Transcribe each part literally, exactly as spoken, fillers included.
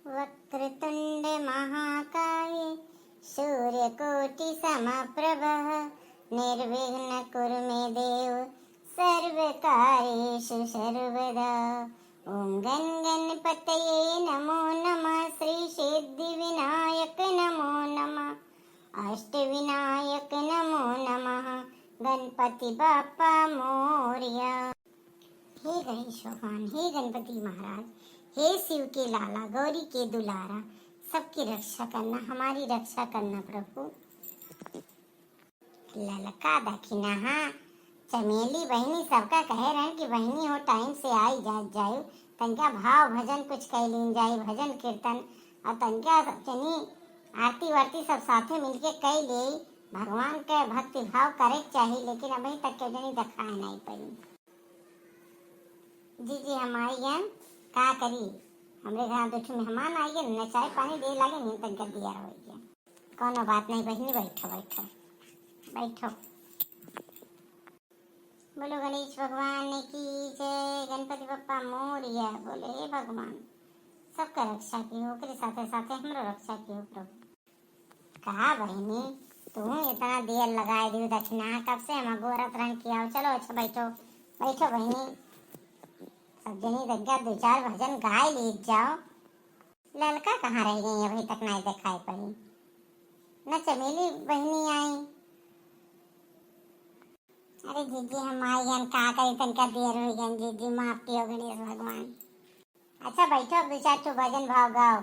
वक्रतुण्ड महाकाय सूर्यकोटि समप्रभ निर्विघ्न कुरु मे देव सर्वकार्येषु सर्वदा। ओम गण गणपतये नमो नमः, श्री सिद्धि विनायक नमो नमः, अष्ट विनायक नमो नमः, गणपति बाप्पा मोरया। हे गणेश भगवान, हे गणपति महाराज, हे शिव के लाला, गौरी के दुलारा, सबकी रक्षा करना, हमारी रक्षा करना प्रभु। ललका दखिनहा चमेली बहिनी सबका कहे रहन कि बहिनी हो time से आई जा जायु, तनिका भाव भजन कुछ कइ लीन जाई, भजन कीर्तन, और तनिका सब जनी आरती वारती सब साथे मिलके कइ लेई। भगवान के भक्ति भाव करे के चाही, लेकिन अबहीं तक के जनी देखाए नाई पड़ी। जी जी, हम आई गन, का करी, हमरे घर दो ठो मेहमान आई गन, न चाय पानी दे लागे, नहीं तनिका दिया हो गया। कौनो बात नहीं बहिनी, बैठो बैठो बैठो। बोलो गणेश भगवान की जय, गणपति बप्पा मोरया। बोले हे भगवान, सबका रक्षा किहो, ओकरे साथे साथे हमरो रक्षा किहो प्रभु। का बहिनी, तू इतना देर लगाए दियो दखिनहा, कब से हम अगोरत रहन कि आओ, चलो अच्छा बैठो, बैठो बहिनी, सब जनी तनिका दो चार भजन गाए लीत जाओ। ललका कहाँ रह गई, अबहीं तक नाई देखाई पड़ी, न चमेली बहिनी आई। अरे जीजी, हम आई गन, का करी, तनिका देर होइ गन जीजी, माफ किहो गणेश भगवान। अच्छा बैठो, अब दो चार ठो भजन भाव गाओ।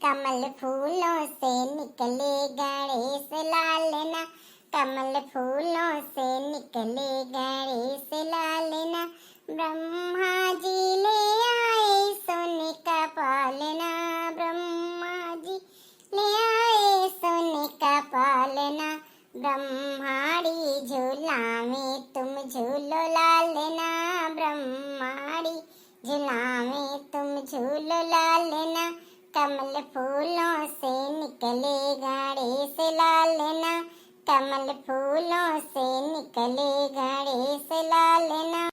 कमल फूलों से निकले गणेश लालना, कमल फूलों से निकले गणेश लालना, ब्रह्मा जी ले आए सोने का पालना, ब्रह्मा जी ले आए सोने का पालना, ब्रह्माड़ी झूला में तुम झूलो लालना, ब्रह्माड़ी झूला में तुम झूलो लालना, कमल फूलों से निकले गणेश लालना, कमल फूलों से निकले गणेश लालना।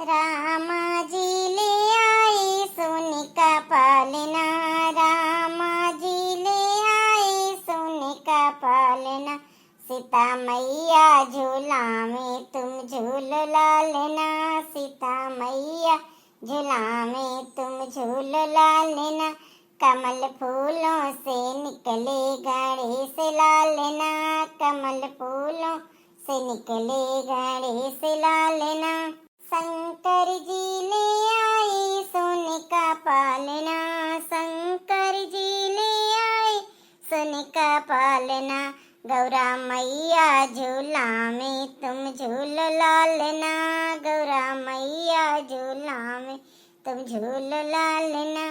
रामा जी ले आए सोने का पालना, रामा जी ले आए सोने का पालना, सीता मैया झूला में तुम झूलो लालना, सीता मैया झूला में तुम झूलो लालना, कमल फूलों से निकले गणेश लालना, कमल फूलों से निकले गणेश लालना। शंकर जी ले आए सोने का पालना, शंकर जी ले आए सोने का पालना, गौरा मैया झूला में तुम झूलो लालना, गौरा मैया झूला में तुम झूलो लालना,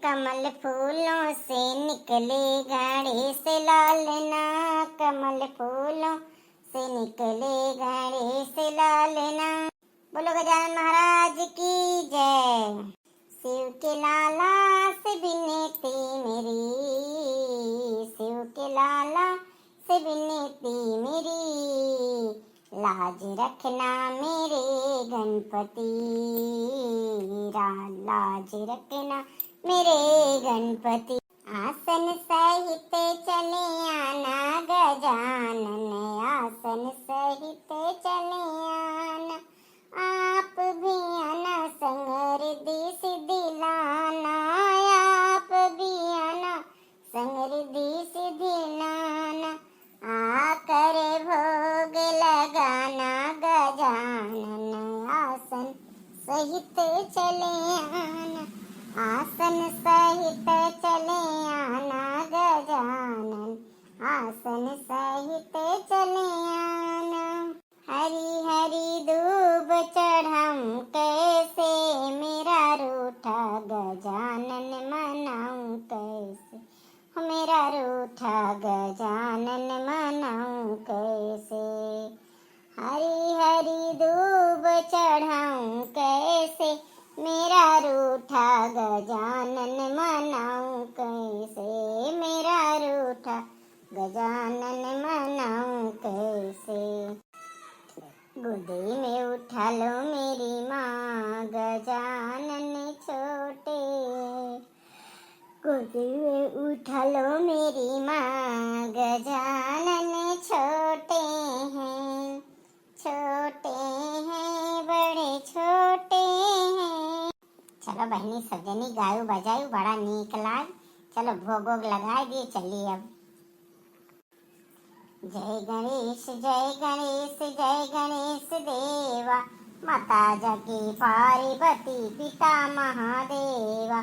कमल फूलों से निकले गणेश लालना, कमल फूलों से निकले गणेश लालना। बोलो गजानन महाराज की जय। शिव के लाला से विनती मेरी, शिव के लाला से विनती मेरी, लाज रखना मेरे गणपति, रा-, लाज रखना मेरे गणपति। आसन सहित चले आना गजानन, आसन सहित चले आना। आप भी आना संग रिद्धि सिद्धि लाना, आप भी आना संग रिद्धि सिद्धि लाना। आकर भोग लगाना गजानन, आसन सहित चले आना, आसन सहित चले आना गजानन, आसन सहित चले आना। हरी हरी दूब चढ़ाऊं कैसे, मेरा रूठा गजानन मनाऊं कैसे, मेरा रूठा गजानन मनाऊं कैसे। हरी हरी दूब चढ़ाऊं कैसे, मेरा रूठा गजानन मनाऊं कैसे, मेरा रूठा गजानन मनाऊं कैसे। गोदी में उठा लो मेरी माँ, गजानन छोटे। गोदी में उठा लो मेरी माँ, गजानन छोटे हैं, छोटे हैं, बड़े छोटे हैं। चलो बहिनी, सब जनी गायु बजायु, बड़ा नीक लाग। चलो भोग वोग लगाए दिए, चली अब। जय गणेश, जय गणेश, जय गणेश देवा, माता जाकी पार्वती पिता महादेवा।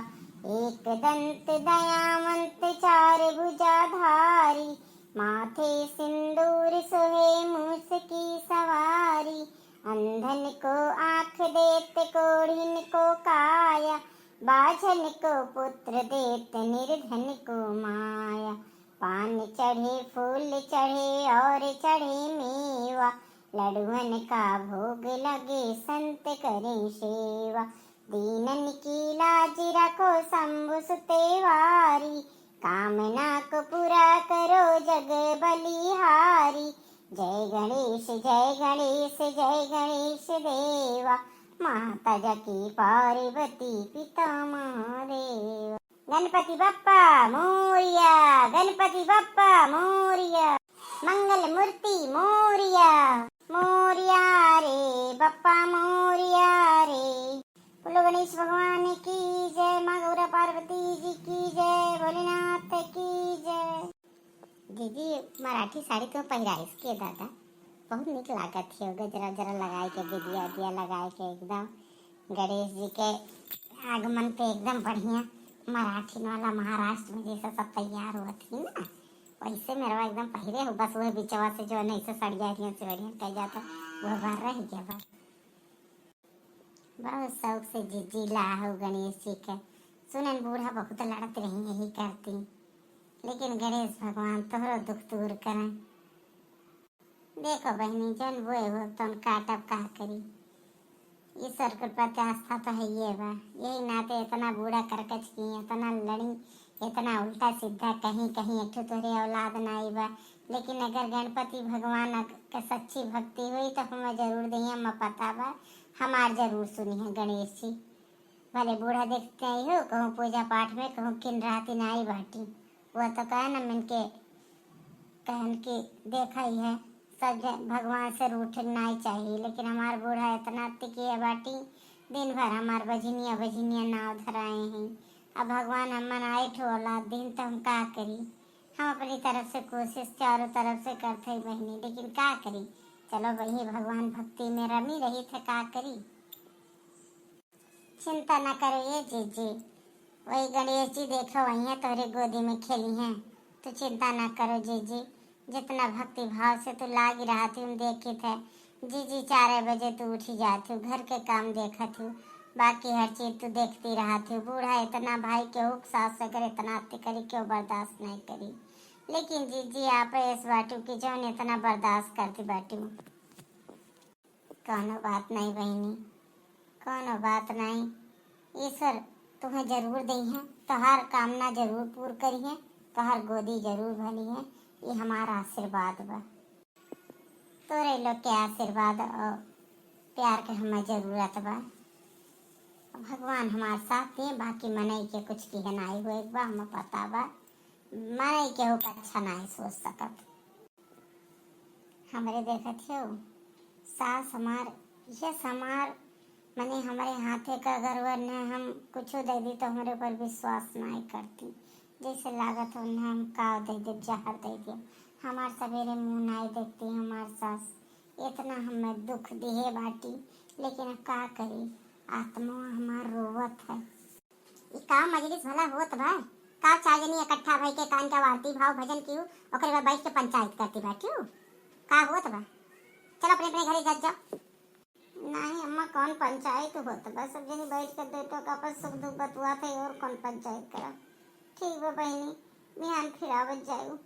एक दंत दयावंत चार भुजाधारी, माथे सिंदूर सोहे मूस की सवारी। अंधन को आँख देत कोढ़िन को काया, बाझन को पुत्र देत निर्धन को माया। पान चढ़े फूल चढ़े और चढ़े मेवा, लडुअन का भोग लगे संत करें सेवा। दीनन की लाज रखो शंभु सुते वारी, कामना को पूरा करो जग बलिहारी। जय गणेश, जय गणेश, जय गणेश देवा, माता जाकी पार्वती पिता महादेव। गणपति बप्पा मोरया, गणपति बप्पा मोरया, मंगल मूर्ति मोरया। मोरया रे बप्पा मोरया रे। बोलो गणेश भगवान की जय, माँ गौरा पार्वती जी की जय, भोलेनाथ की जय। दीदी, मराठी साड़ी तो पहिराइस के दादा, बहुत नीक लागत है, गजरा उजरा लगाए के, बिंदिया उदिया लगाए के एकदम गणेश जी के आगमन पे एकदम बढ़िया मराठी वाला महाराष्ट्र में जैसा सब तैयार हुआ थी ना, वैसे मेरा एकदम पहिरे हो। बस वह बिचवा से जो है ना, ऐसे सड़िया हरिया से बढ़िया कह जाता, वह बार रह गया बस। बहुत शौक से जिज्जी लाहू गणेश जी के। सुनन बूढ़ा बहुत लड़त रही यही करती, लेकिन गणेश भगवान तोहरो दुख दूर करें। देखो बहिनी, जौन बोए हो तौन काटब का करी। ईश्वर के प्रति आस्था तो है ये बा, यही नाते इतना बूढ़ा करकच की, इतना लड़ी, इतना उल्टा सीधा कहीं कहीं एक ठो तोहरे औलाद नाई बा। लेकिन अगर गणपति भगवान अग-, के सच्ची भक्ति हुई तो हमें जरूर दइहैं, हमें पता बा, हमार जरूर सुनिहैं गणेश जी। भले बूढ़ा देखते ही हो, कहूँ पूजा पाठ में, कहूँ किन रहती नाई बाटी। वह तो कहे न मिनके कहन की देखा ही है, सब जन भगवान से रूठ नाई चाहिए, लेकिन हमार बूढ़ा इतना तिकिया बाटी, दिन भर हमार बजनिया बजनिया नाव धराए हैं। अब भगवान हमन आए ठो औलाद दिन तो हम का करी? हम अपनी तरफ से कोशिश चारों तरफ से करते ही बहिनी, लेकिन का करी? चलो वही भगवान भक्ति में रमी रही थे, का करी? चिंता ना करो ये जीजी, वही गणेश जी देखो वही है तोहरे गोदी में खेली हैं। तू चिंता ना करो जीजी, जितना भक्ति भाव से तू लागी रहती हूँ देखी थे। जीजी चार बजे तू उठी जाती हूँ, घर के काम देखत हूँ, बाकी हर चीज तू देखती रहती हूँ। बूढ़ा इतना भाई केहू के सास अगर इतना अति करी, क्यों बर्दाश्त नहीं करी? लेकिन जीजी आप ऐस बाटू कि जौन इतना बर्दाश्त करती बाटू। कौनो बात नहीं बहिनी, कौनो बात नहीं। ईश्वर तुहें जरूर दइहैं, तोहार कामना जरूर पूर करिहैं, तोहार गोदी जरूर भरिहैं। ये हमार आशीर्वाद बा। तोरे लोग के आशीर्वाद और प्यार के हमें जरूरत बा। भगवान हमार साथ दिए, बाकी मनई के कुछ किहे नाई हुए बा, हमें पता बा। मनई केहू का अच्छा नाई सोच सकत। हमरे देखत हो, सास हमार, यस हमार, मने हमरे हाथे का अगर वह न हम कुछो दे दी तो हमरे ऊपर विश्वास नाई करती। जैसे लागत हो न हम काव दे दे, जहर दे दे। हमार सवेरे मुँह नाई देखती हमार सास। इतना हमें दुख दिहे बाटी, लेकिन अब का करी, आत्मा हमार रोवत है। ई का मजलिस भला होत बा? का चार जनी इकट्ठा भई के कान के आरती भाव भजन किहू, ओकरे बाद बैठ के पंचायत करती बाटी हूँ? का होत बा? चलो अपने अपने घरे जात जाओ। नहीं अम्मा, कौन पंचायत होत बा? सब जनी बैठ के दो टोक आपस सुख दुख बतुआत है और कौन पंचायत करब? ठीक बा बहिनी, बिहान फिर आवत जायू।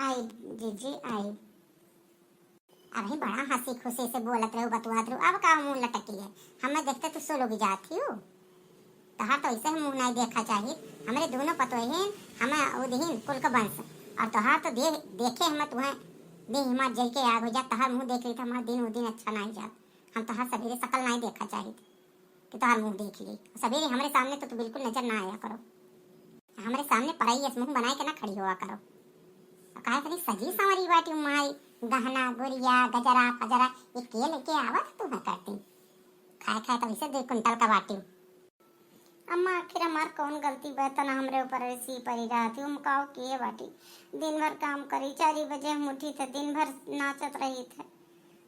आई जीजी आई। अबही बड़ा हँसी खुशी से बोलत रहू, बतुआत रहू, अब का मुँह लटकी है? हमें देखते तू सोलोगी जात ही हो। तोहार तो ऐसे ही मुँह नहीं देखा चाहिए। हमरे दोनों पतोहिन, हमें उदिहिन कुल का वंश, और तोहार तो दे-, देखे हमें तुहें देह हमार जल के आग हो जात। तोहार मुँह देख ली तो हमार दिन उदिन अच्छा नहीं जात। हम तोहार सवेरे शकल नहीं देखा चाहिए कि तोहार मुँह देख ली। सवेरे हमरे सामने तो तू बिल्कुल नजर ना आया करो। हमरे सामने परई अस मुँह बनाए के ना खड़ी होवा करो। अब काहे तनी सजी संवरी बाटी माई, गहना गुरिया गजरा फजरा ये के लेके आवत तू है करती। खाए खाए तो वैसे दो कुंटल का बाटी। अम्मा, आखिर हमार कौन गलती बा, तना हमरे ऊपर ऐसी परी रहती, हम काव किए बाटी। दिन भर काम करी, चार बजे हम उठी थे, दिन भर नाचत रही थे।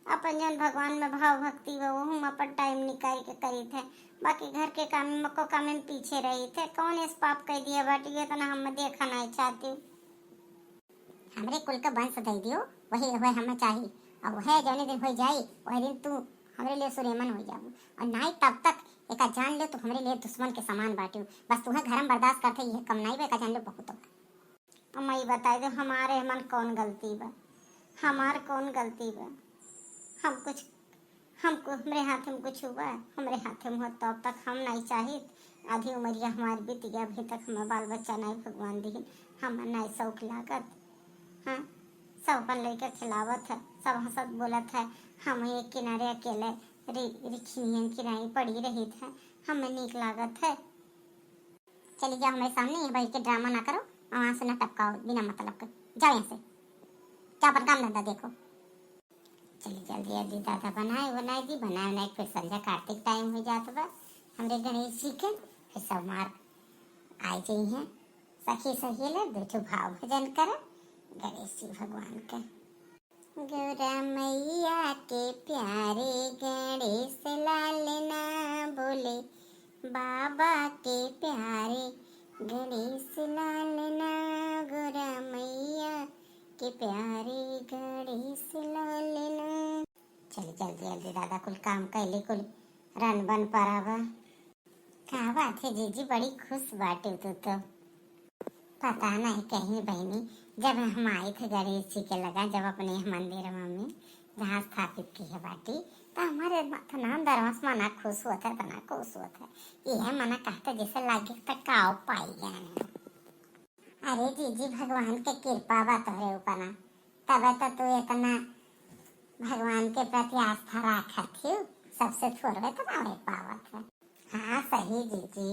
अपन जौन भगवान में भाव भक्ति बा, वो हम अपन टाइम निकाल के करी थे, बाकी घर के काम में, को काम में पीछे रही थे। कौन ऐस पाप कह दिया बाटी, इतना हम देखा नहीं चाहती। हमरे कुल का वंश दे दियो, वही, वही हमें चाही। और वह जौने दिन हो जाई, वही दिन तू हमरे लिए सुरेमन हो जाऊ, और नाई तब तक एका जान ले तू हमरे लिए दुश्मन के समान बाटियो। बस तुहे घर में बर्दाश्त करते, यह कम नाई बा, एका जान ले बहुत बा। अम्मा, ई बताई दो, हमारे हमन कौन गलती बा? हमार कौन गलती बा? हम कुछ, हमको, हमरे हाथ में कुछ हुआ, हमरे हाथ में हो तो अब तक हम नहीं चाहित। आधी उमरिया हमार बीत गया, अभी तक हमें बाल बच्चा नहीं भगवान दीन, हम नहीं शौक लागत। हाँ, सब अपन लइके खिलावत है, सब हंसत बोलत है, हम एक किनारे अकेले रि-, रिखियन किनारे पड़ी रही है, हमें नीक लागत है। चली जाओ हमारे सामने, ये बैठ के ड्रामा ना करो और वहाँ से ना टपकाओ बिना मतलब के। जाओ यहाँ से, जाओ अपन काम धंधा देखो। चली जल्दी जल्दी दादा बनाए बनाए दी, बनाए बनाए के फिर संझा कार्तिक टाइम हो जात बा हमरे गणेश जी के, फिर सब हमार आए जइहैं सखी सहेली, दो ठो भाव भजन कर गणेश जी भगवान के। गौरा मैया के प्यारे गणेश लाल ना बोले, बाबा के प्यारे गणेश लाल ना, गौरा मैया के प्यारे गणेश लाल ना। चल जल्दी जल्दी दादा कुल काम कैले कुल रन बन परावा। का बात है जीजी, बड़ी खुश बाटे तू तो। पता नहीं कहीं बहिनी, जब हम आए थे गणेश जी के लगा, जब अपने मंदिर में जहाँ स्थापित किहे बाटी, तो हमारे इतना अंदर से मना खुश होत है, इतना खुश होत है। ये मना कहते जैसे लागे तो काव पाई गए हैं। अरे जीजी, भगवान के कृपा बा तोहरे ऊपर ना, तबे तो तू इतना भगवान के प्रति आस्था राखत हियो, सबसे थोड़े तो ना हो पावत है। हाँ सही जीजी,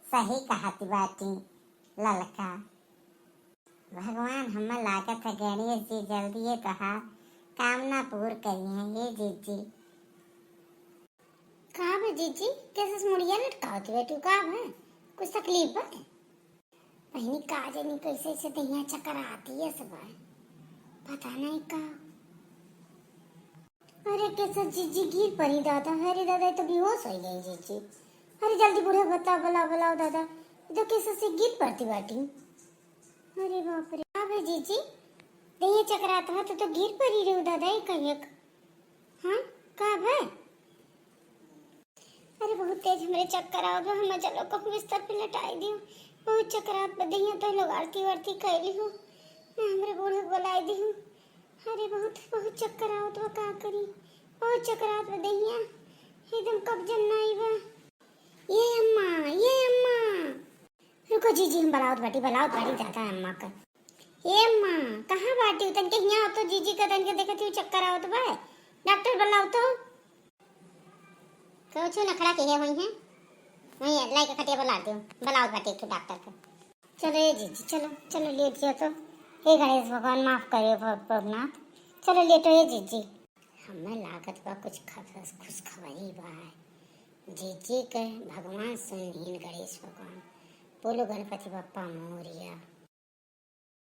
सही कहत बाटी ललका। भगवान, हमें लागत है गणेश जी जल्दी ये तोहार कामना पूर करिहैं ये जीजी। का बा जीजी, कैसे मुड़िया लटकावत बैठी, का बा? कुछ तकलीफ बा? बहिनी का जानी कैसे से दहिया चकराती है सब, पता नहीं का। अरे कैसे जीजी गिर पड़ी दादा, अरे दादा ये तो बेहोश हो गई जीजी। अरे जल्दी बूढ़े बता, बुलाओ बुलाओ दादा, ये तो कैसे से गिर पड़ती बाटी। अरे बाप रे, का बा जीजी, दहिया चकरात है तो, तो गिर पड़ी रही दादा, ये कहिए। हाँ, का बा? अरे बहुत तेज हमरे चक्कर आवत बा, हमें चलो कहूँ बिस्तर पे लेटाई दियो। बहुत चक्कर आवत बा, दहिया तो लोग आरती वारती कैली हो, मैं हमरे बूढ़े को बुलाई दी हूँ। अरे बहुत बहुत चक्कर आवत बा, का करी, बहुत चक्कर आवत बा दहिया, एकदम कब्जन नाई बा। ये अम्मा, ये अम्मा। रुको जीजी, हम बुलावत बाटी, बुलावत बाटी दादा अम्मा का। ए अम्मा, कहाँ बाटी? तनके हियाँ आओ तो, जीजी का तनके देखत ही चक्कर आवत बा, डॉक्टर बुलाओ तो। कहो छो नखड़ा के है वही है, वही लाई के खटिया बुला दो, बुलावत बाटी एक ठो डॉक्टर का। चलो ए जीजी, चलो चलो लेट जाओ तो। हे गणेश भगवान माफ करियो प्रभुनाथ, चलो लेटो ए जीजी। हमें लागत बा कुछ खबर, खुशखबरी बा। जीजी के भगवान सुन लीन गणेश भगवान, बोलो गणपति बप्पा मोरिया।